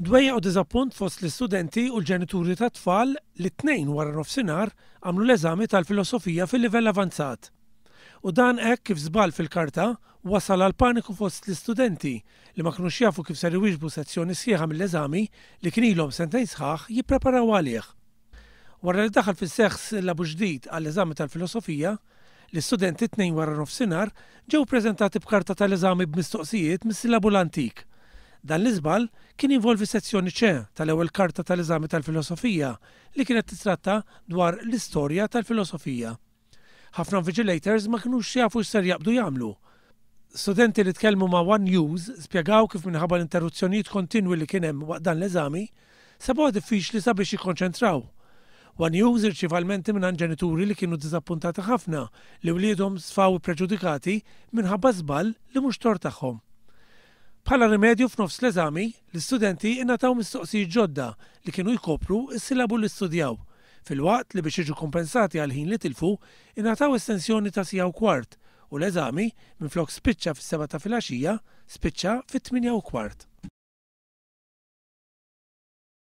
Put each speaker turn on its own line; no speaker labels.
Dwejjaq u diżappunt fost l-istudenti u l-ġenituri tat-tfal li t-Tnejn waranofsinhar għamlu l-eżami tal-Filosofija fil-livell avanzat. U dan hekk kif żball fil-karta wassal għal paniku fost l-istudenti li ma kinux jafu kif ser iwieġbu sezzjoni sħiħa mill-eżami li kien ilhom sentejn sħaħ jippreparaw għalih. Wara li daħal fis-seħħ sillabu ġdid għall-eżami tal-Filosofija, l-istudenti t-Tnejn waranofsinhar ġew ippreżentati b'karta tal-eżami b'mistoqsijiet mis-sillabu l-antik. Dan l-iżball kien jinvolvi sezzjoni C tal-ewwel karta tal-eżami tal-Filosofija li kienet titratta dwar l-istorja tal-filosofija. Ħafna invigilators ma kinux jafu x'ser jaqbdu jagħmlu. Studenti li tkellmu ma' one News spjegaw kif minħabba l-interruzzjonijiet kontinwi li kien hemm waqt dan l-eżami, sabuha diffiċli sabiex jikkonċentraw. One News irċieva lmenti mingħand ġenituri li kienu diżappuntati ħafna li wliedhom sfaw ippreġudikati minħabba żball li mhux tort tagħhom. Bħala rimedju f'nofs l-eżami, l-istudenti ingħataw mistoqsijiet ġodda li kienu jkopru s-sillabu li studjaw, filwaqt li biex jiġu kompensati għall-ħin li tilfu, ingħataw estensjoni ta' siegħa u kwart u l-eżami, minflok spiċċa fis-sebgħa ta' filgħaxija, spiċċa fit-8:15.